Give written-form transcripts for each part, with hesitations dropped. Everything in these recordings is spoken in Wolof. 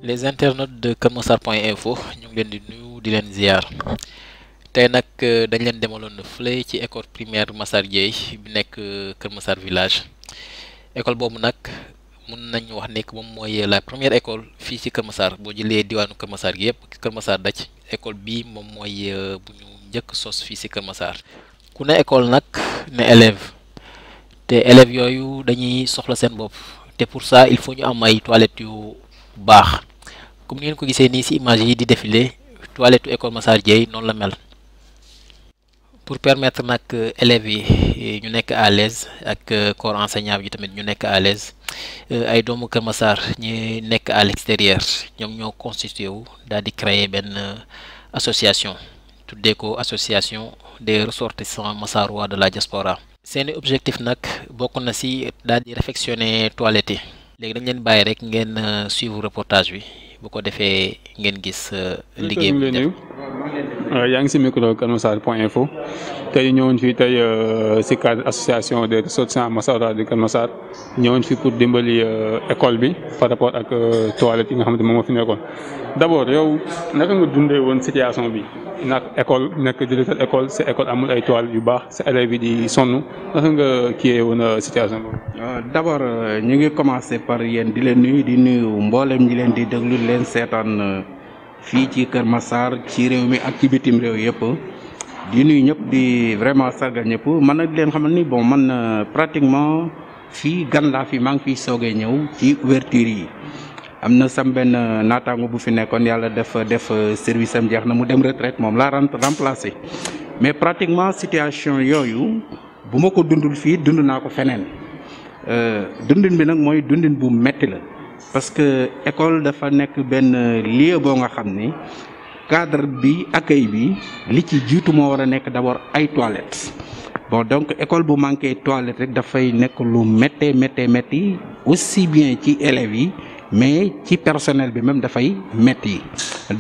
les internautes de kermassar.info ñu ngi leen di nuyu di leen ziar tey nag dañ leen demaloon fële ci école primaire Massar Dieye bi nekk Kër Massar village école boobu nag mun nañu wax nekk moom mooy la première école fii ci Kër Massar boo jëlee diwaanu Kër Massar gi yëpp Kër Massar daj école bii moom mooy bu ñu njëkk sos fii ci Kër Massar ku ne école nag ne élève te élèves yooyu dañuy soxla seen bopp te pour ça il faut ñu am ay toilettes yu baax comme ni ngeen ko gisee nii ci image yi di défilé toilette école Massar Dieye noonu la mel pour permettre nag élèves yi ñu nekk à l'aise ak corps enseignant bi tamit ñu nekk à l'aise ay doomu Kër Massar ñi nekk à l'extérieur ñoom ñoo constitué wu daal di créer benn association tuddee ko association des ressortissants massarois de la diaspora seeni objectif nag bokk na ci daal di réfectionner toilettes yi léegi dañ leen bàyyi rek ngeen suivre reportage bi bu ko defee ngeen gis liggéey bi def yaa ngi ci micro kermassar.info tey ñëwoon fii tey ci cadre association des ressortissants massarois de Kër Massar ñëwoon fii pour dimbali école bi par rapport ak toilettes yi nga xamante moom moo fi nekkoon. d'abord yow naka nga dundee woon situation bi nag école nekk directeur école sa école amul ay toilettes yu baax sa élèves yi di sonn naka nga kiiyee woon situation boobu. d'abord ñu ngi commencer par yéen di leen nuyu di nuyu mboolem ñi leen di déglu leen seetaan fii ci Kër Massar ci réew mi ak ci bitim réew yëpp di nuyu ñëpp di vraiment sargal ñëpp man nag di leen xamal ni bon man pratiquement fii gan laa fi maa ngi fiy soogee ñëw ci ouverture yi. am na sam benn naataango bu fi nekkoon yàlla def service am jeex na mu dem retraite moom laa remplacé mais pratiquement situation yooyu bu ma ko dundul fii dund naa ko feneen dundin bi nag mooy dundin bu metti la parce que école dafa nekk benn lieu boo nga xam ni cadre bi accueil bi li ci jiitu moo war a nekk d'abord ay toilettes bon donc école bu manqué toilette rek dafay nekk lu métti aussi bien ci élèves yi mais ci personnel bi même dafay metti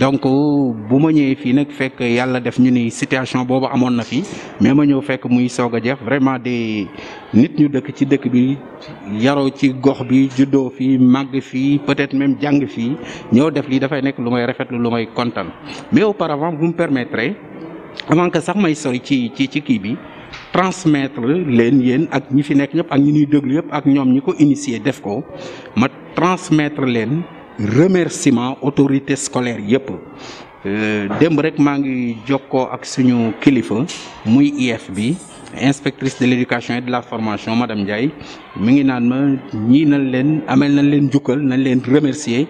donc bu ma ñëwee fii nag fekk yàlla def ñu ni situation boobu amoon na fi mais ma ñëw fekk muy soog a jeex vraiment des nit ñu dëkk ci dëkk bi yaroo ci gox bi juddoo fii màgg fii peut-être même jàng fii ñëw def lii dafay nekk lu may rafetlu lu may kontaan mais auparavant vous me permettrez avant que sax may sori ci kii bi transmettre leen yéen ak ñi fi nekk ñëpp ak ñi ñuy déglu yëpp ak ñoom ñi ko initier def ko ma transmettre leen remerciement autorité scolaire yëpp démb rek maa ngi jokkoo ak suñu kilifa muy IEF bi inspectrice de l'éducation et de la formation madame Ndiaye mi ngi naan ma ñii nañ leen amel nañ leen jukkal nañ leen remercier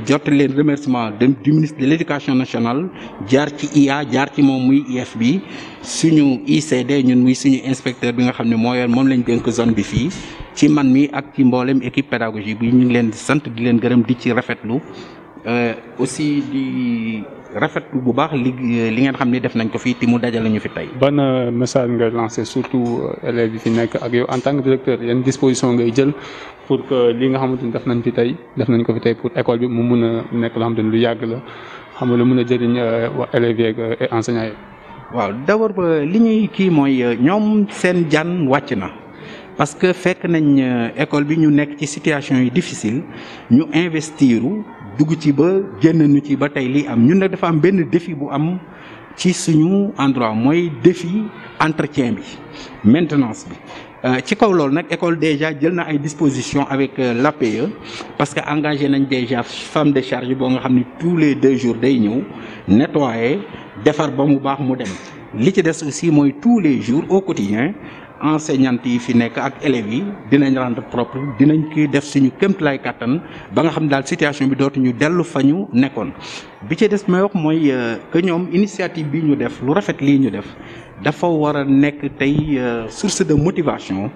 jot leen remerciement du ministre de l'éducation nationale jaar ci IA jaar ci moom muy IEF bi suñu ICD ñun muy suñu inspecteur bi nga xam ne moo yor moom lañ dénk zone bi fii ci man mi ak ci mboolem équipe pédagogique bi ñu ngi leen di sant di leen gërëm di ci rafetlu aussi di rafetlu bu baax li ngeen xam ni def nañ ko fii te mu dajale ñu fi tey. ban message ngay lancer surtout élèves yi fi nekk ak yow en tant que directeur yan disposition ngay jël pour que li nga xamante ni def nañ ko fi tey pour école bi mu mun a nekk loo xamante ni lu yàgg la xam nga lu mun a jëriñ élèves yeeg et enseignants yi. waaw d'abord li ñuy kii mooy ñoom seen jaan wàcc na. parce que fekk nañ école bi ñu nekk ci situation yi difficile ñu investiru dugg ci ba génn ñu ci ba tey lii am ñun nag dafa am benn défi bu am ci suñu endroit mooy défi entretien bi maintenance bi ci kaw loolu nag école déjà jël na ay dispositions avec l'APE parce que engagé nañ déjà femme de charge boo nga xam ni tous les 2 jours day ñëw nettoyer defar ba mu baax mu dem li ci des aussi mooy tous les jours au quotidien enseignantes yi fi nekk ak élèves yi dinañ rendre propre dinañ koy def suñu kéemtalaay kàttan ba nga xam daal situation bi dootuñu dellu fa ñu nekkoon bi ci des may wax mooy que ñoom initiative bi ñu def lu rafet lii ñu def dafa war a nekk tey source de motivation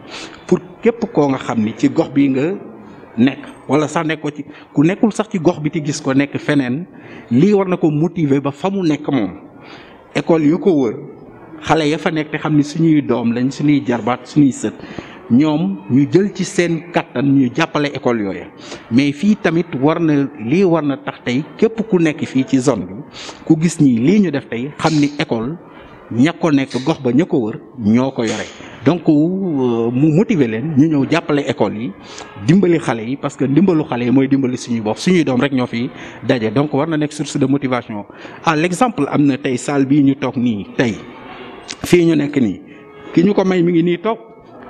pour képp koo nga xam ni ci gox bi nga nekk wala sax nekk ko ci ku nekkul sax ci gox bi ti gis ko nekk feneen lii war na ko motiver ba fa mu nekk moom école yu ko wër xale ya fa nekk te xam ni suñuy doom lañ suñuy jarbaat suñuy sët ñoom ñu jël ci seen kattan ñu jàppale école yooyu mais fii tamit lii war na tax tey képp ku nekk fii ci zone bi ku gis nii lii ñu def tey xam ni école ña ko nekk gox ba ña ko wër ñoo ko yore donc mu motiver leen ñu ñëw jàppale école yi dimbali xale yi parce que dimbalu xale yi mooy dimbali suñuy bopp suñuy doom rek ñoo fi daje donc war na nekk source de motivation l'exemple am na tey salle bii ñu toog nii tey fii ñu nekk nii ki ñu ko may mi ngi nii toog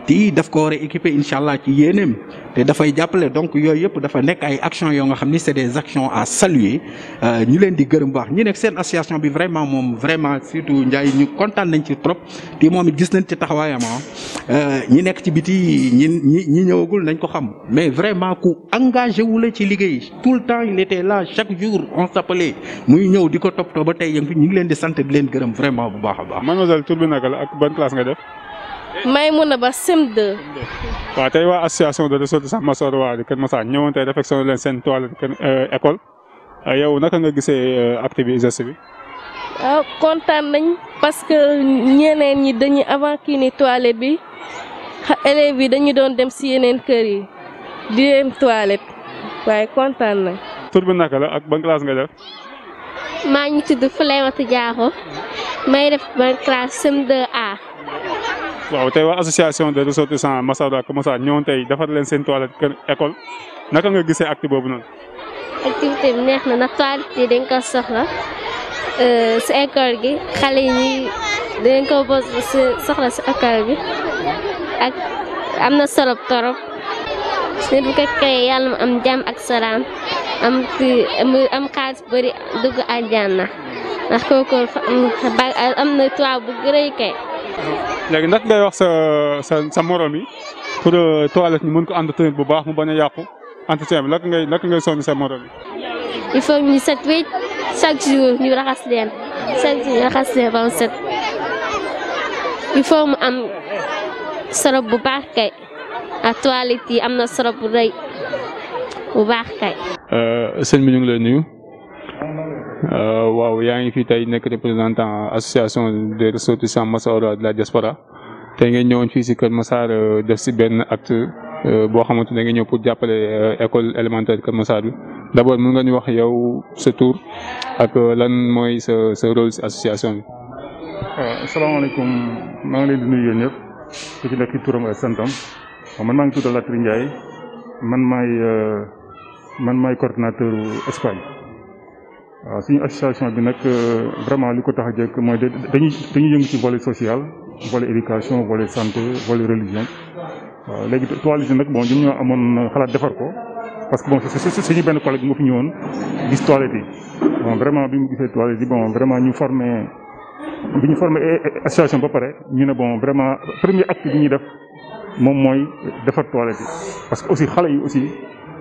ti daf ko war a équiper incha allah ci yéeneem te dafay jàppale donc yooyu yëpp dafa nekk ay actions yoo nga xam ni c'est des actions à saluer ñu leen di gërëm baax ñi nekk seen association bi vraiment moom vraiment surtout Ndiaye ñu kontaan nañ ci trop te moom it gis nañ ci taxawaayam ñi nekk ci biti ñi ñëwagul nañ ko xam mais vraiment ku engagé wu la ci liggéey tout le temps il était là chaque jour on s'appelait muy ñëw di ko toppatoo ba tey yëng fi ñu ngi leen di sant di leen gërëm vraiment bu baax a baax. Mademoiselle tur bi naka la ak ban classe nga def. Maïmouna Ba CM2. waaw tey waa association de ressortissants Massoor waa di Kër Massar ñëwoon tey réfectionné leen seen toilette école yow naka nga gisee acte bi geste bi. waaw kontaan nañ parce que ñeneen ñi dañuy avant kii ni toilette bi élèves yi dañu doon dem si yeneen kër yi di dem toilette waaye kontaan nañ. tur bi naka la ak ban classe nga def. maa ngi tudd Fulaymata Diakho may def ban classe CM2A. waaw tey waa association de ressortissants Massoor Kër Massar ñëwoon tey defar leen seen toilette kër école naka nga gisee acte boobu noonu. activité bi neex na ndax toilette yi dañ ko soxla si école gi xale yi dañ ko soxla si école bi ak am na solo torop nit bu ko créé yàlla mu am jàmm ak salaam am xaalis bëri dugg àjjana ndax kooku am na toit bu rëy kay. léegi nag ngay wax sa morom yi pour toilette ñu mën ko entretenir bu baax mu bañ a yàqu entretien bi naka ngay sonn sa morom yi. il faut ñu set wécc chaque jour ñu raxas leen ba mu set il faut mu am solo bu baax kay ak toilette yi am na solo bu rëy bu baax kay. sëñ bi ñu ngi lay nuyu. waaw yaa ngi fi tey nekk représentant association des ressortissants Massoor de la diaspora tey ngeen ñëwoon fii si Kër Massar def si benn acte boo xamante ne nga ñëw pour jàppale école élémentaire Kër Massar bi d'abord mën nga ñu wax yow sa tur ak lan mooy sa rôle si association bi. waaw asalaamaaleykum maa ngi leen di nuyu yéen ñëpp ku ci nekk turam ak santam man maa ngi tudd Latri Ndiaye man maay coordinateur Espagne. waaw suñu association bi nag vraiment li ko tax a jëkk mooy dañuy yëngu ci volet social volet éducation volet santé volet religion waaw léegi toilette yi nag bon ñun ñoo amoon xalaat defar ko parce que bon suñu benn collègue moo fi ñëwoon gis toilette yi bon vraiment bi mu gisee toilette yi bon vraiment bi ñu formé association ba pare ñu ne bon vraiment premier acte bi ñuy def moom mooy defar toilette yi parce que aussi xale yi aussi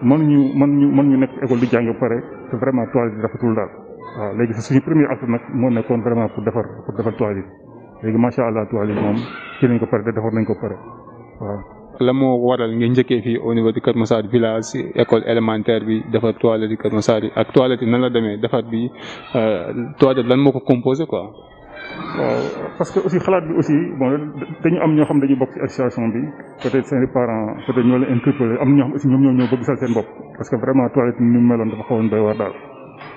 mën ñu nekk école di jàng ba pare te vraiment toilette yi rafetul daal waaw léegi suñu premier acte nag moo nekkoon vraiment pour defar toilette yi léegi macha allah toilette yi moom ci nañ ko pare defar nañ ko pare waaw. la moo waral ngeen njëkkee fii au niveau du Kër Massar village si école élémentaire bi defar toilette yi Kër Massar yi ak toilette yi nan la demee defar bi toilette lan moo ko composé quoi. waaw parce que aussi xalaat bi aussi bon dañu am ñoo xam dañuy bokk ci association bi peut-être seen parents peut-être ñoo leen interpellé am ñoo xam aussi ñoom ñoo bëgg sal seen bopp parce que vraiment toilette ni mu meloon dafa xawoon doy waar daal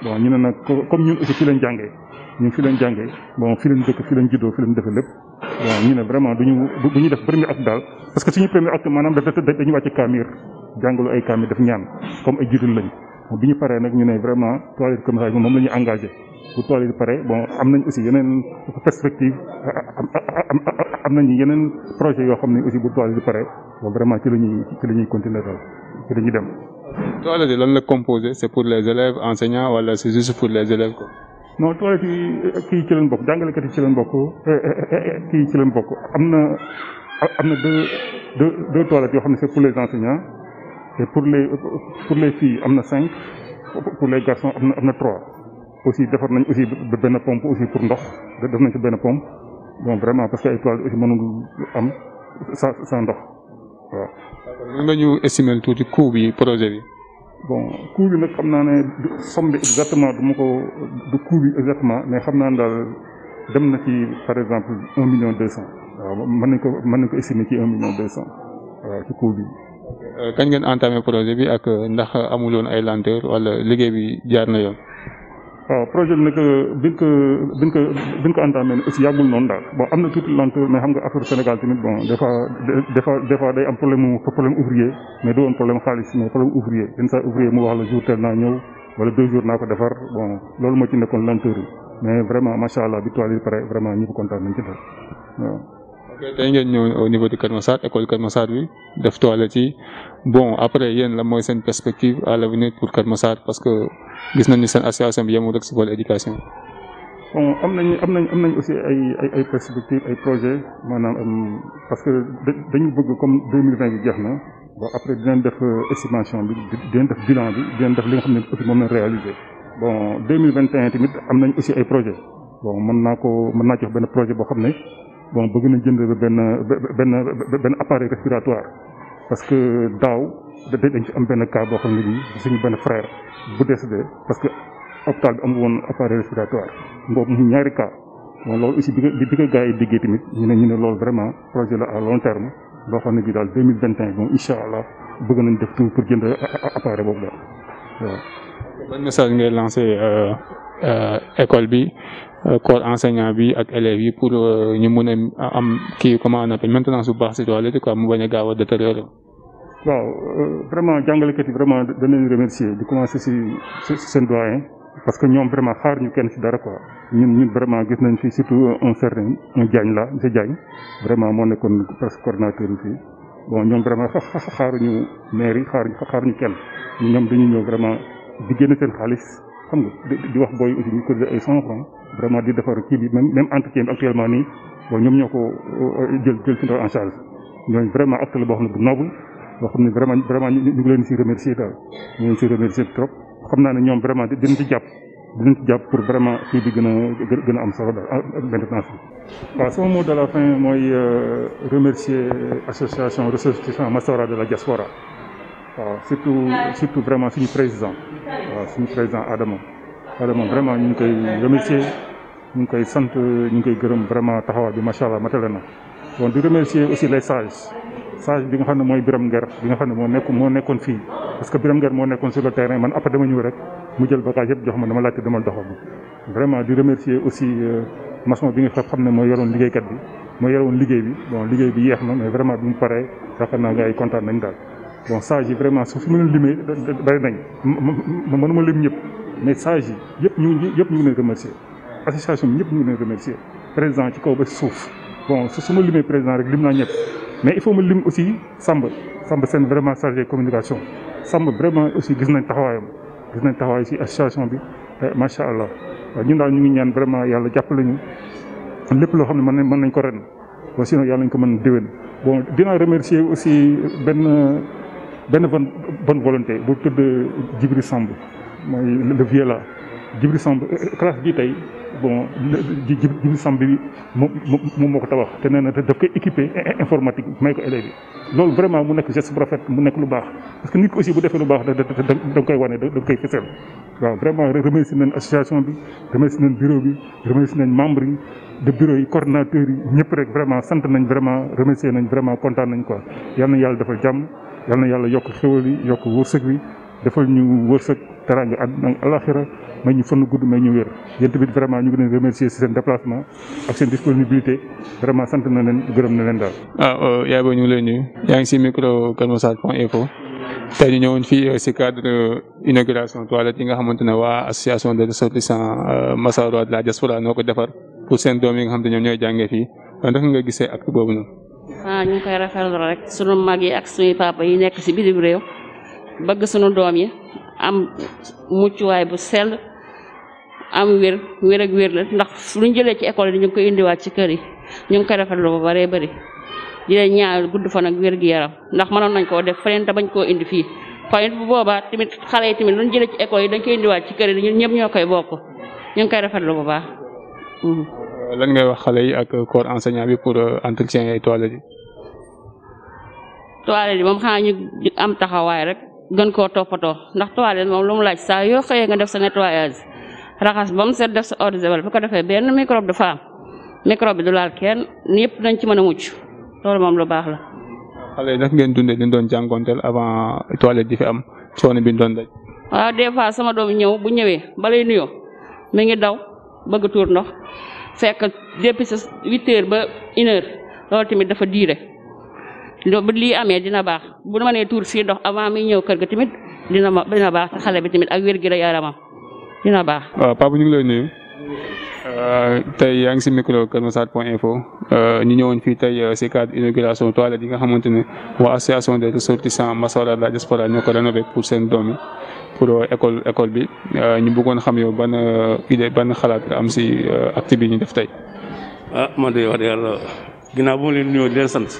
bon ñu ne nag comme ñun aussi fi lañ jàngee bon fi lañ dëkk fi lañ juddoo fi lañ defee lépp bon ñu ne vraiment bu ñu def premier acte daal parce que suñu premier acte maanaam dañu wàcce kaamir jàngalu ay kaamir def ñaan comme ay jiitul lañ bi ñu paree nag ñu ne vraiment toilette Kër Massar moom la ñuy engagé bu tool yi pare bon am nañ aussi yeneen perspective am nañ yeneen projet yoo xam ne aussi bu tool yi pare bon vraiment ci la ñuy continuer daal ci la ñuy dem. toilette yi lan la composé c'est pour les élèves enseignants wala c'est juste pour les élèves quoi. non toilette yi kii ci leen bokk jàngalekat yi ci leen bokk kii ci leen bokk am na deux toilettes yoo xam ne c'est pour les enseignants et pour les filles am na 5 pour les garçons am na 3. aussi defar nañ aussi benn pompe aussi pour ndox def nañ ci benn pompe bon vraiment parce que ay toilettes aussi mënul am sans ndox waaw. mën nga ñu estimer tuuti coût bi projet bi. bon coût bi nag xam naa ne somme bi exactement du coût bi exactement mais xam naa ne daal dem na ci par exemple 1,2 million waaw mën nañ ko estimer ci 1,2 million waaw ci coût bi. kañ ngeen entamé projet bi ak ndax amuloon ay lenteur wala liggéey bi jaar na yoon. waaw projet bi nag biñ ko entamé aussi yàggul noonu daal bon am na tuuti lenteur mais xam nga affaire Sénégal tamit bon des fois day am problème ouvrier mais du woon problème xaalis mais problème ouvrier yenn saa ouvrier mu wax la jour tel naa ñëw wala 2 jours naa ko defar bon loolu moo ci nekkoon lenteur yi mais vraiment macha allah bi toile yi pare vraiment ñëpp kontaan nañ ci daal waaw. ok tey ngeen ñëw au niveau de Kër Massar école Kër Massar bi def toilette yi bon après yéen la mooy seen perspective à l'avenir pour Kër Massar parce que gis nañ ni seen association bi yemul rek si volet éducation. bon am nañ aussi ay perspectives ay projets maanaam parce que dañu bëgg comme 2020 bi jeex na bon après dinañ def estimation bi dinañ def bilan bi dinañ def li nga xam ne aussi moom lañ réalisé bon 2021 tamit am nañ aussi ay projets bon mën naa jox benn projet boo xam ne bon bëgg na jënd benn appareil respiratoire parce que daaw dañ ci am benn cas boo xam ne bii suñu benn frère bu décédé parce que hôpital bi amul woon appareil respiratoire boobu mu ñaari cas bon loolu aussi bi ko gars yi déggee tamit ñu ne loolu vraiment projet la à long terme boo xam ne bii daal 2021 bon incha allah bëgg nañ def tout pour jënd appareil boobu daal waaw. ban message ngay lancé école bi corps enseignant bi ak élèves yi pour ñu mun a am kii comment on appelle maintenance bu baax si toilette quoi mu bañ a gaaw a détérioré. waaw vraiment jàngalekat yi vraiment dañ leen remercier di commencer si seen doyen parce que ñoom vraiment xaar ñu kenn si dara quoi ñun vraiment gis nañ fi surtout un certain Diagne la monsieur Diagne vraiment moo nekkoon presque coordinateur bi fii bon ñoom vraiment xaaruñu maire yi xaaruñu kenn ñoom dañuy ñëw vraiment di génn seen xaalis xam nga di wax booy aussi ñu ko ay 100 francs vraiment di defar kii bi même entretien bi actuellement nii bon ñoom ñoo ko jël si en charge ñooñu vraiment acte la boo xam ne bu noble boo xam ne vraiment ñu ngi leen si remercier daal ñu leen si remercier trop xam naa ne ñoom vraiment dinañ ci jàpp pour vraiment kii bi gën a am solo daal maintenance bi. waaw sama mot de la fin mooy remercier association ressortissants Massoura de la diaspora waaw surtout vraiment suñu président Adama vraiment ñu ngi koy remercier ñu ngi koy sant ñu ngi koy gërëm vraiment taxawaay bi macha allah matale na bon di remercier aussi les sages bi nga xam ne mooy Biram Nger bi nga xam ne moo nekkoon fii parce que Biram Nger moo nekkoon sur le terrain man après dama ñëw rek mu jël bagage yëpp jox ma dama laajte demal doxal vraiment di remercier aussi maçon bi nga xam ne mooy yoroon liggéey bi bon liggéey bi yeex na mais vraiment bi mu paree yaakaar naa gars yi kontaan nañ daal bon sages yi vraiment su ma leen limee bari nañ mënuma lim ñëpp mais sages yi yëpp ñu ngi leen remercier association bi ñëpp ñu ngi leen remercier président ci kaw ba suuf bon su ma limee président rek lim naa ñëpp mais il faut ma lim aussi Samba seen vraiment chargé communication Samba vraiment aussi gis nañ taxawaay ci association bi macha allah ñun daal ñu ngi ñaan vraiment yàlla jàppale ñu lépp loo xam ne mën nañ ko ren bon sinon yàlla nañ ko mën déwén. bon dinaa remercier aussi benn bonne volonté bu tudd Djibril Samb mooy le vieux là Djibril Samb classe bi tey bon Djibril Samb bi moom moo ko tabax te nee na daf koy équipé informatique may ko élèves yi loolu vraiment mu nekk geste bu rafet mu nekk lu baax parce que nit ko aussi bu defee lu baax da nga koy wane da nga koy fësal waaw vraiment remercier nañ association bi remercier nañ bureau bi remercier nañ membres yi de bureau yi coordonnateurs yi ñëpp rek vraiment sant nañ vraiment remercier nañ vraiment kontaan nañ quoi yal na yàlla defal jàmm yal na yàlla yokk xéwal yi yokk wërsëg bi defal ñu wërsëg teraanga àdduna ak alaxira may ñu fan gudd may ñu wér yéen tamit vraiment ñu ngi leen remercier ci seen déplacement ak seen disponibilité vraiment sant na leen gërëm na leen daal. yaay booy ñu ngi lay nuyu yaa ngi ci micro kermassar.info tey ñu ñëwoon fii ci cadre inauguration toilette yi nga xamante ne waa association des ressortissants Massoura de la diaspora noo ko defar pour seen doom yi nga xam ne ñoom ñooy jàngee fii ndax nga gisee acte boobu noonu. ñu ngi koy rafetlu rek sunu mag yi ak suñuy papa yi nekk ci bitim réew bëgg sunu doom yi am muccuwaay bu sell am wér ak wér la ndax luñ jëlee ci école yi ñu ngi koy indiwaat ci kër yi ñu ngi koy rafetlu bu bëree bëri di leen ñaanal gudd fan ak wér gi yaram ndax mënoon nañ koo def feneen te bañ koo indi fii xëy bu boobaa tamit xale yi tamit luñ jëlee ci école yi dañ koy indiwaat ci kër yi ñun ñëpp ñoo koy bokk ñu ngi koy rafetlu bu baax. lan ngay wax xale yi ak corps enseignant bi pour entretien ay toilettes yi. toilette yi moom xanaa ñu am taxawaay rek gën koo toppatoo ndax toilette moom lu mu laaj saa yoo xëyee nga def sa nettoyage raxas ba mu set def sa eau de javel bu ko defee benn microbe du fa am microbe bi du laal kenn ñëpp nañ ci mën a mucc loolu moom lu baax la. xale yi nag ngeen dundee dañ doon jànkonteel avant toilette di fi am coono bi ñu doon daj. waaw des fois sama doom ñëw bu ñëwee balay nuyoo mi ngi daw bëgg tuur ndox fekk depuis sa 8 heures ba 1 heure loolu tamit dafa diire bu lii amee dina baax bu ma nee tuur fii ndox avant muy ñëw kër ga tamit dina baax te xale bi tamit ak wér gi la yaramam dina baax. waaw Papa ñu ngi lay nuyu tey yaa ngi si micro Kër Massar point info ñu ñëwoon fii tey si cadre inauguration toilette yi nga xamante ne waa association des ressortissants Massoura de la diaspora ñoo ko rénové pour seen doom yi pour école bi ñu bëggoon xam yow ban idée ban xalaat nga am si acte bi ñu def tey. man de wax dëgg yàlla ginnaaw bu ma leen nuyoo di leen sant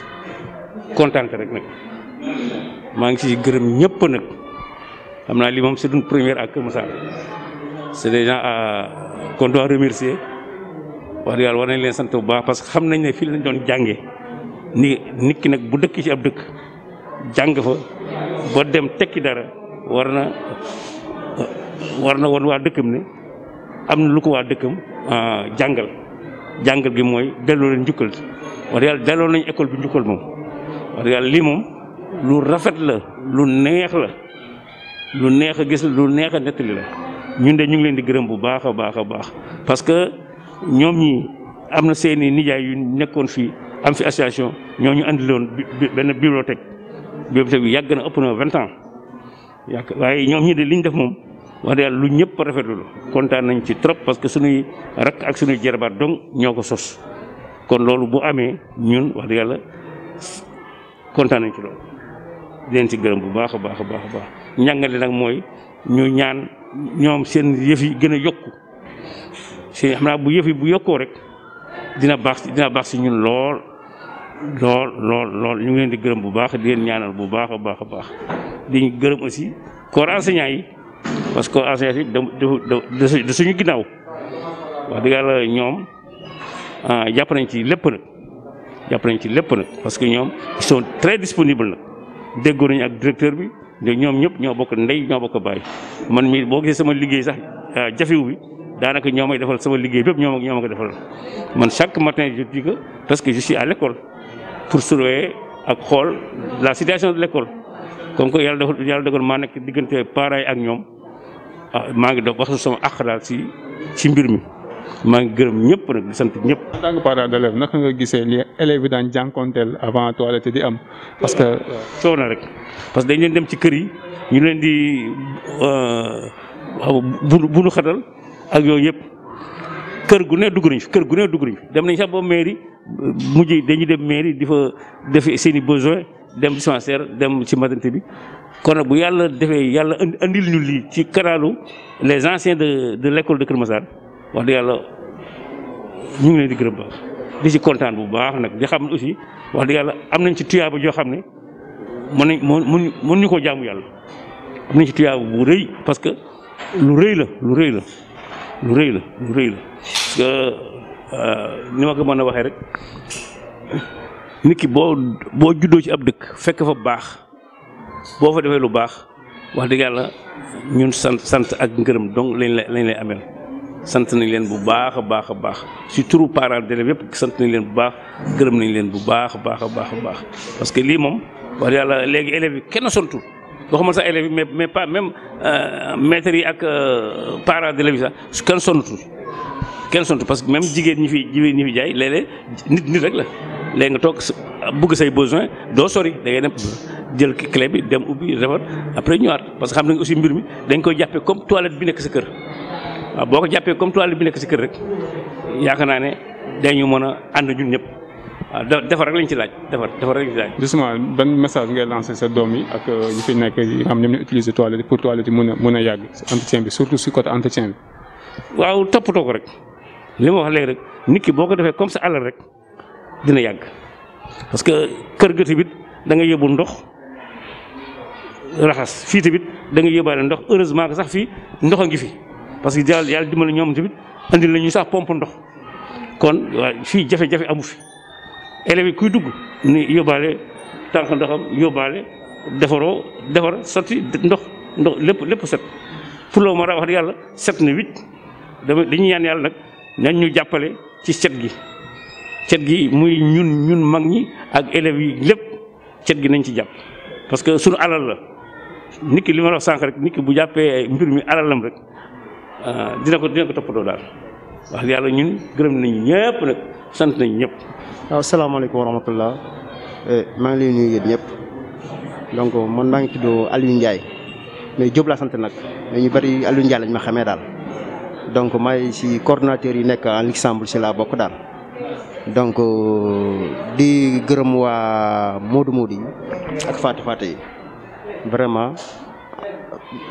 kontaan rek nag maa ngi si gërëm ñëpp nag xam naa lii moom c'est une première à Kër Massar c'est des gens qu'on doit remercier wax dëgg yàlla war nañ leen sant bu baax parce que xam nañ ne fii lañ doon jàngee nit ki nag bu dëkk ci ab dëkk jàng fa ba dem tekki dara war na woon waa dëkkam ne am na lu ko waa dëkkam jàngal gi mooy delloo leen njukkal wax dëgg yàlla delloo nañ école bi njukkal moom wax dëgg yàlla lii moom lu rafet la lu neex la lu neex a gis la lu neex a nettali la ñun de ñu ngi leen di gërëm bu baax a baax a baax parce que ñoom ñi am na seeni nijaay yu nekkoon fii am fi association ñoo ñu andiloon benn bibliothèque bi yàgg na ëpp na 20 ans waaye ñoom ñi de liñ def moom wax dëgg yàlla lu ñëpp rafetlu la kontaan nañ ci trop parce que suñuy rakk ak suñuy jarabaat donc ñoo ko sos kon loolu bu amee ñun wax dëgg yàlla kontaan nañ ci loolu di leen ci gërëm bu baax a baax a baax a baax njàngale nag mooy ñu ñaan ñoom seen yëf yi gën a yokku xam naa bu yëf yi bu yokkoo rek dina baax si ñun lool ñu ngi leen di gërëm bu baax di leen ñaanal bu baax a baax a baax di gërëm aussi corps enseignant yi parce que corps enseignant yi de suñu ginnaaw wax dëgg yàlla ñoom jàpp nañ ci lépp nag parce que ñoom ils sont très disponibles nag déggoo nañu ak directeur bi de ñoom ñëpp ñoo bokk ndey ñoo bokk baay man mii boo gisee sama liggéey sax jafewu bi daanaka ñoo may defal sama liggéey bépp ñoo ma ko defal man chaque matin je dis que parce que je suis à l'école pour surveiller ak xool la situation de l'école comme que yàlla dogal maa nekk diggante parents yi ak ñoom maa ngi doon wax sama àq daal ci mbir mi maa ngi gërëm ñëpp nag di sant ñëpp. en tant que parent d'élève naka nga gisee li élèves yi daan jànkonteel avant toilette di am parce que. coono rek parce que dañ leen dem ci kër yi ñu leen di bunu xatal ak yooyu yëpp kër gu ne dugg nañ fi dem nañ sax ba mairie mujj dañuy dem mairie di fa def seen i besoin dem dispensaire dem ci maternité bi kon nag bu yàlla defee yàlla andil ñu lii ci kanaalu les anciens de l'école de Kër Massar wax dëgg yàlla ñu ngi leen di gërëm baax di ci kontaan bu baax nag di xam ne aussi wax dëgg yàlla am nañ ci tuyaaba joo xam ne mën ñu ko jaamu yàlla am nañ ci tuyaaba bu rëy parce que lu rëy la parce que ni ma ko mën a waxee rek nit ki boo juddoo ci ab dëkk fekk fa baax boo fa defee lu baax wax dëgg yàlla ñun sant ak ngërëm donc lañ lay amel sant nañ leen bu baax a baax ci turu parents d'élèves yëpp sant nañ leen bu baax gërëm nañ leen bu baax a baax parce que lii moom wax dëgg yàlla léegi élèves yi kenn sontul waxuma sax élèves yi mais pas même maîtres yi ak parents d'élèves yi sax kenn sontul parce que même jigéen ñi fi jaay léeg-léeg nit rek la léegi nga toog bëgg say besoin doo sori da ngay dem jël clé bi dem ubbi defar après ñëwaat parce que xam nañ aussi mbir mi dañ koy jàppee comme toilette bi nekk sa kër waaw boo ko jàppee comme toilette bi nekk sa kër rek yaakaar naa ne dañu mën a ànd ñun ñëpp waaw defar rek lañ ci laaj defar rek lañ ci laaj. justement ban message ngay lancer sa doom yi ak ñu fi nekk yi xam ñoom ñu utiliser toilette pour toilette yi mën a yàgg entretien bi surtout si côté entretien bi. waaw toppatoo ko rek li ma wax léegi rek nit ki boo ko defee comme sa alal rek dina yàgg parce que kër ga tamit da nga yóbbu ndox raxas fii tamit da nga yóbbaale ndox heureusement que sax fii ndox a ngi fi parce que yàlla dimbali ñoom tamit andil nañu sax pompe ndox kon waa fii jafe-jafe amu fi élèves yi kuy dugg ni yóbbaale tànk ndoxam yóbbaale defar sotti ndox lépp set pour loo mën a wax yàlla set na 8 dañuy ñaan yàlla nag nañ ñu jàppale ci cet gi muy ñun mag ñi ak élèves yi lépp cet gi nañ ci jàpp parce que suñu alal la nit ki li ma wax sànq rek nit ki bu jàppee mbir mi alalam rek dina ko toppatoo daal wax yàlla ñun gërëm nañ ñëpp nag sant nañ ñëpp. waaw salaamaaleykum wa rahmatullah maa ngi lay nuyu yéen ñëpp donc man maa ngi tudd Aliou Ndiaye mais Diop laa sant nag mais ñu bari Aliou Ndiaye lañ ma xamee daal donc maay si coordonnateur yi nekk en Luxembourg si laa bokk daal donc di gërëm waa Modou yi ak Fatou yi vraiment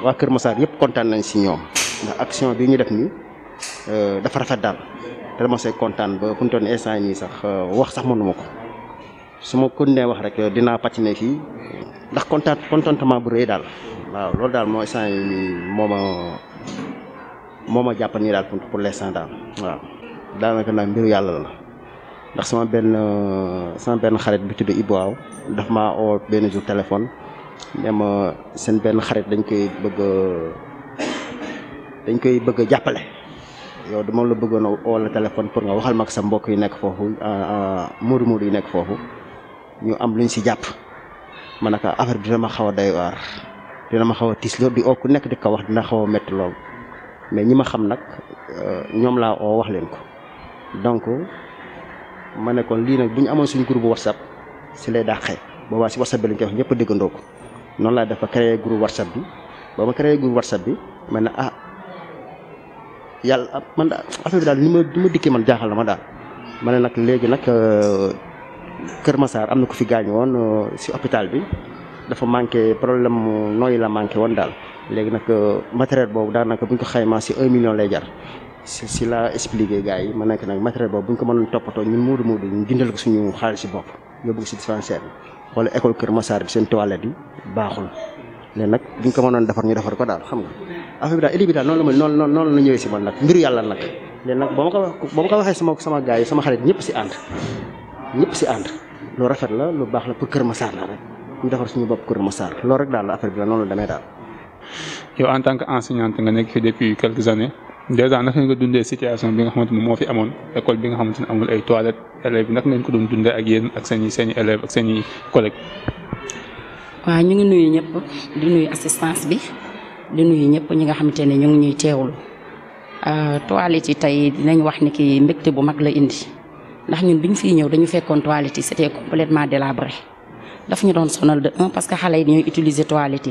waa Kër Massar yëpp kontaan nañ si ñoom ndax action bi ñu def nii dafa rafet daal te dama see kontaan ba fu mu toll nii instant nii sax wax sax mënuma ko su ma continué wax rek dinaa patiner fii ndax contentement bu rëy daal waaw loolu daal moo instant nii moo ma jàpp nii daal pour l'instant daal waaw daanaka nag mbiru yàlla la ndax sama benn xarit bi tudd Ibou Aw daf maa oo benn jour téléphone ne ma seen benn xarit dañ koy bëgg a jàppale yow dama la bëggoon a oo la téléphone pour nga waxal ma ak sa mbokk yi nekk foofu Modou yi nekk foofu ñu am luñ si jàpp ma ne ko affaire bi dina ma xaw a doy waar dina ma xaw a tiis loolu di oo ku nekk di ko wax dina xaw a métti lool mais ñi ma xam nag ñoom laa oo wax leen ko donc ma ne kon lii nag bu ñu amoon suñu groupe WhatsApp si lay dàqee boobaa si WhatsApp bi lañ koy wax ñëpp a déggandoo ko noonu laa def ba créé groupe WhatsApp bi ba ma créé groupe WhatsApp bi ma ne yàlla man daal affaire bi daal ni ma dikkee man jaaxal na ma daal ma ne nag léegi nag Kër Massar am na ko fi gaañu woon si hôpital bi dafa manqué problème nooyi la manqué woon daal léegi nag matériel boobu daanaka bu ñu ko xaymaa si 1 million lay jar si la expliqué gars yi ma nekk nag matériel boobu bu ñu ko mënoon toppatoo ñun Modou ñu jëndal ko suñu xaalis si bopp yóbbu ko si dispensaire bi wala école Kër Massar bi seen toilette yi baaxul léegi nag bu ñu ko mënoon defar ñu defar ko daal xam nga affaire bi daal idée bi daal noonu la ñëwee si man nag mbiru yàlla nag léegi nag ba ma ko waxee sama gars yi sama xarit ñëpp si ànd lu rafet la lu baax la pour Kër Massar la rek ñu defar suñu bopp Kër Massar loolu rek daal la affaire bi la noonu la demee daal. yow en tant que enseignante nga nekk fi depuis quelques années déjà naka nga dundee situation bi nga xamante ni moo fi amoon école bi nga xamante ni amul ay toilettes élèves bi naka ngeen ko doon dundee ak yéen ak seen i élèves ak seen i collègues. waaw ñu ngi nuyu ñëpp di nuyu assistance bi di nuyu ñëpp ñi nga xamante ne ñu ngi ñuy teewlu toilettes yi tey dinañ wax ni ki mbégte bu mag la indi ndax ñun bi ñu fiy ñëw dañu fekkoon toilettes yi c'était complètement délabré daf ñu doon sonal de un parce que xale yi dañuy utiliser toilettes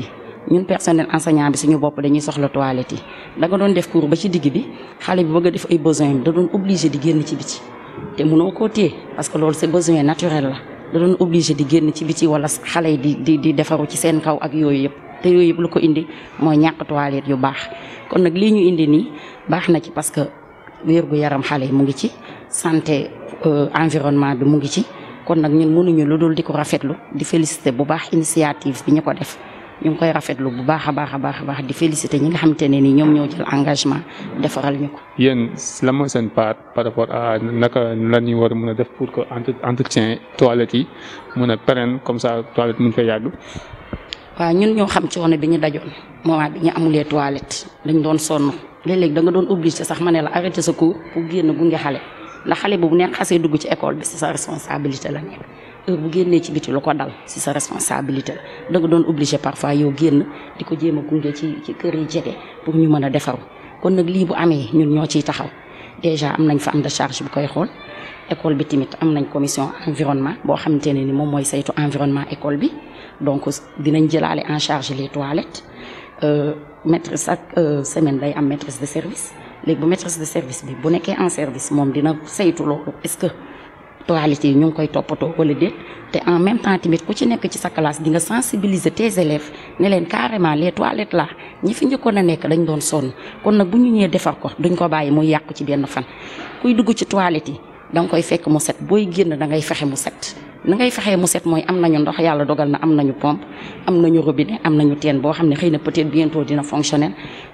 yi ñun personnel enseignant bi suñu bopp dañuy soxla toilettes yi da nga doon def cours ba ci digg bi xale bi bëgg a def ay besoin da doon obligé di génn ci biti te mënoo koo téye parce que loolu c'est besoin naturel la da doon obligé di génn ci biti wala xale yi di defaru ci seen kaw ak yooyu yëpp te yooyu yëpp lu ko indi mooy ñàkk toilette yu baax kon nag lii ñu indi nii baax na ci parce que wérgu yaram xale yi mu ngi ci santé environnement bi mu ngi ci kon nag ñun mënuñu lu dul di ko rafetlu di féliciter bu baax initiative bi ñu ko def ñu ngi koy rafetlu bu baax a baax di féliciter ñi nga xamante ne ni ñoom ñoo jël engagement defaral ñu ko. yéen lan mooy seen part par rapport à naka la ñuy war a mën a def pour que entretien toilettes yi mën a pérenne comme ça toilette mën fay yàgg. waaw ñun ñoo xam coono bi ñu dajoon moment bi ñu amulee toilette dañ doon sonn léeg-léeg da nga doon obligé sax ma ne la arrêté sa cours pour génn gunge xale ndax xale bu nekk xasee dugg ci école bi c'est sa responsabilité la nekk. heure bu génnee ci biti lu ko dal ci sa responsabilité la da nga doon obligé parfois yow génn di ko jéem a gunge ci kër yi jege pour ñu mën a defaru kon nag lii bu amee ñun ñoo ciy taxaw déjà am nañ femme de charge bu koy xool école bi tamit am nañ commission environnement boo xamante ne ni moom mooy saytu environnement école bi donc dinañ jëlaale en charge les toilettes maîtresse chaque semaine day am maîtresse de service léegi bu maîtresse de service bi bu nekkee en service moom dina saytu loolu est-ce que toilettes yi ñu ngi koy toppatoo wala déet te en même temps tamit ku ci nekk ci sa classe di nga sensibiliser tes élèves ne leen carrément les toilettes là ñi fi njëkkoon a nekk dañ doon sonn kon nag bu ñu ñëwee defar ko duñ ko bàyyi muy yàqu ci benn fan kuy dugg ci toilettes yi da nga koy fekk mu set booy génn da ngay fexe mu set na ngay fexee mu set mooy am nañu ndox yàlla dogal na am nañu pompe am nañu robinet am nañu teen boo xam ne xëy na peut-être bientôt dina fonctionnel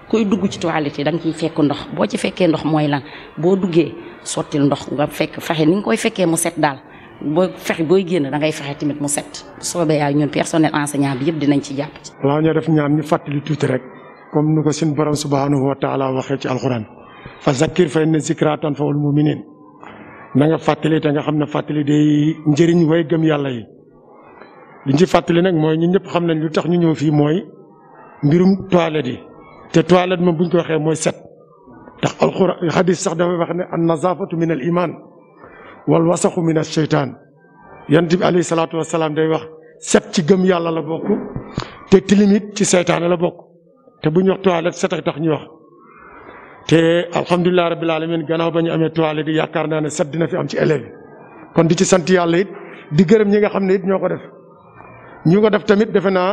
kuy dugg ci toilette yi da nga ciy fekk ndox boo ci fekkee ndox mooy lan boo duggee sottil ndox nga fekk fexe ni nga koy fekkee mu set daal boo fexe booy génn da ngay fexe tamit mu set soobee yaay ñun personnel enseignant bi yëpp dinañ ci jàpp ci. balaa ñoo def ñaan ñu fàttali tuuti rek comme ni ko seen borom subhanahu wa taala waxee ci alxuraan fa zakkir fa inna zikraa tanfa'ul mu'miniin na nga fàttali te nga xam ne fàttali day njëriñ way gëm yàlla yi liñ ci fàttali nag mooy ñun ñëpp xam nañ lu tax ñu ñëw fii mooy mbirum toilette yi te toilette moom buñ ko waxee mooy set ndax alquran hadis sax dafa wax ne an nazafatu min al iman wal wasaxu min al sheytaan yonent bi alayhi salaatu wasalaam day wax set ci gëm yàlla la bokk te tilimit ci seytaane la bokk te bu ñu wax toilette set ak tax ñu wax te alhamdulilah rabbil alamin gannaaw ba ñu amee toilette di yaakaar naa ne set dina fi am ci élèves yi kon di ci sant yàlla it di gërëm ñi nga xam ne it ñoo ko def ñu ko def tamit defe naa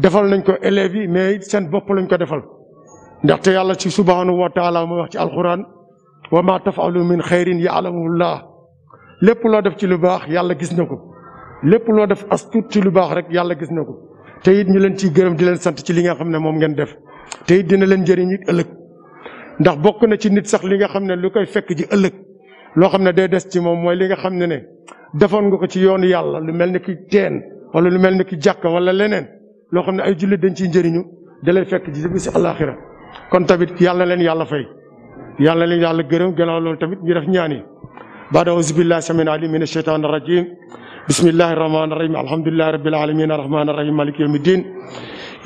defal nañ ko élèves yi mais seen bopp lañ ko defal ndaxte yàlla ci subhanahu wa taala moo wax ci alquran wa ma tafalu min xayrin ya'lamuhullah lépp loo def ci lu baax yàlla gis na ko lépp loo def as tuut ci lu baax rek yàlla gis na ko te it ñu leen ciy gërëm di leen sant ci li nga xam ne moom ngeen def te it dina leen njëriñ it ëllëg ndax bokk na ci nit sax li nga xam ne lu koy fekk ji ëllëg loo xam ne day des ci moom mooy li nga xam ne defoon nga ko ci yoonu yàlla lu mel ni ki teen wala lu mel ni ki jàkka wala leneen loo xam ne ay jullit dañ ciy njëriñu da lay fekk ji si àllaaxira kon tamit yàlla leen yàlla fay yàlla leen yàlla gërëm gannaaw loolu tamit ñu def ñaan yi baada auzu billahi samin alim min asheytan arrajim bismillahi rahmani rahim alhamdulillahi rabbil alamin arrahmani arrahim maliki yawmi ddin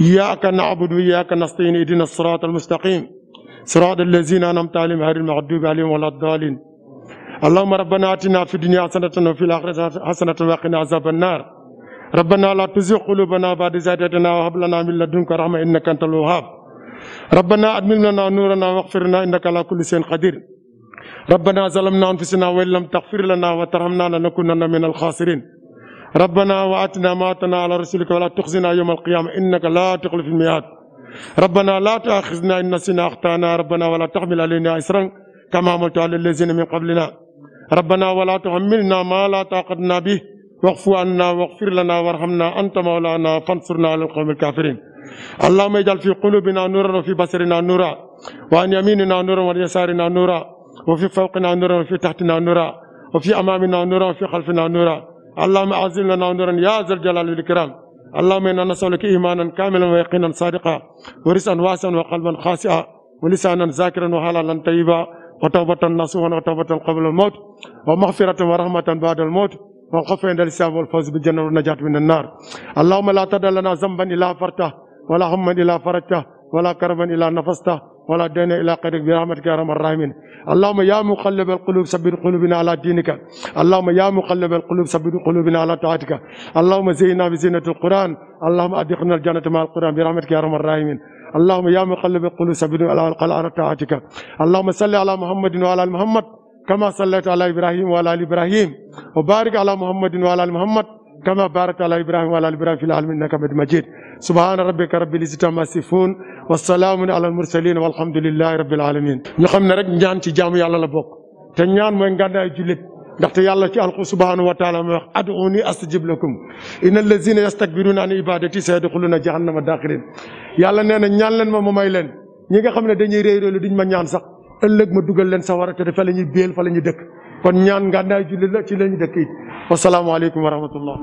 iyyaka na'budu wa iyyaka nasta'in ihdina as-sirata al-mustaqim sirata allazina an'amta alayhim ghayril maghdubi alayhim waladdallin allahumma rabbana atina fid dunya hasanatan wa fil akhirati hasanatan wa qina azaban nar rabbana la tuzigh qulubana ba'da idh hadaytana wa hab lana min ladunka rahmatan innaka antal wahhab ربنا أتمم لنا نورنا واغفر لنا إنك على كل شيء قدير ربنا ظلمنا أنفسنا وإن لم تغفر لنا وترحمنا لنكونن من الخاسرين ربنا وآتنا ما آتنا على رسولك ولا تخزنا يوم القيامة إنك لا تخلف الميعاد ربنا لا تؤاخذنا إن نسينا أخطأنا ربنا ولا تحمل علينا إصرا كما حملت على الذين من قبلنا ربنا ولا تحملنا ما لا طاقة لنا به واعف عنا واغفر لنا وارحمنا أنت مولانا فانصرنا على القوم الكافرين اللهم اجعل في قلوبنا نورا وفي بصرنا نورا وعن يميننا نورا وعن يسارنا نورا وفي فوقنا نورا وفي تحتنا نورا وفي أمامنا نورا وفي خلفنا نورا اللهم أعزل لنا نورا يا ذا الجلال والإكرام اللهم إنا نسألك إيمانا كاملا ويقينا صادقا ورزقا واسعا وقلبا خاشعا ولسانا ذاكرا وحلالا طيبا وتوبة نصوحا وتوبة قبل الموت ومغفرة ورحمة بعد الموت والخوف عند الحساب والفوز بالجنة والنجاة من النار اللهم لا تدع لنا ذنبا إلا غفرته ولا هما إلا فرجته ولا كربا إلا نفسته ولا دين إلا قدرك برحمتك يا أرحم الراحمين اللهم يا مقلب القلوب ثبت قلوبنا على دينك اللهم يا مقلب القلوب ثبت قلوبنا على طاعتك اللهم زينا بزينة القرآن اللهم أدخلنا الجنة مع القرآن برحمتك يا أرحم الراحمين اللهم يا مقلب القلوب ثبت على طاعتك اللهم صل على محمد وعلى آل محمد كما صليت على إبراهيم وعلى آل إبراهيم وبارك على محمد وعلى آل محمد كما باركت على إبراهيم وعلى آل إبراهيم في العالمين إنك حميد مجيد سبحان ربك رب العزة عما يصفون والسلام على المرسلين والحمد لله رب العالمين ñu xam ne rek ñaan ci jaamu yàlla la bokk te ñaan mooy ngàndaay jullit ndaxte yàlla ci alxu subhanahu wa taala mooy wax ad'uuni astajib lakum inna allazina yastakbiruna an ibadati sayadxuluna jahannama daxirin yàlla nee na ñaan leen ma may leen ñi nga xam ne dañuy réeréelu duñ ma ñaan sax ëllëg ma dugal leen sawara te fa la ñuy béel fa la ñuy dëkk kon ñaan ngàndaay jullit la ci la ñuy dëkk it wasalaamaaleykum wa rahmatullah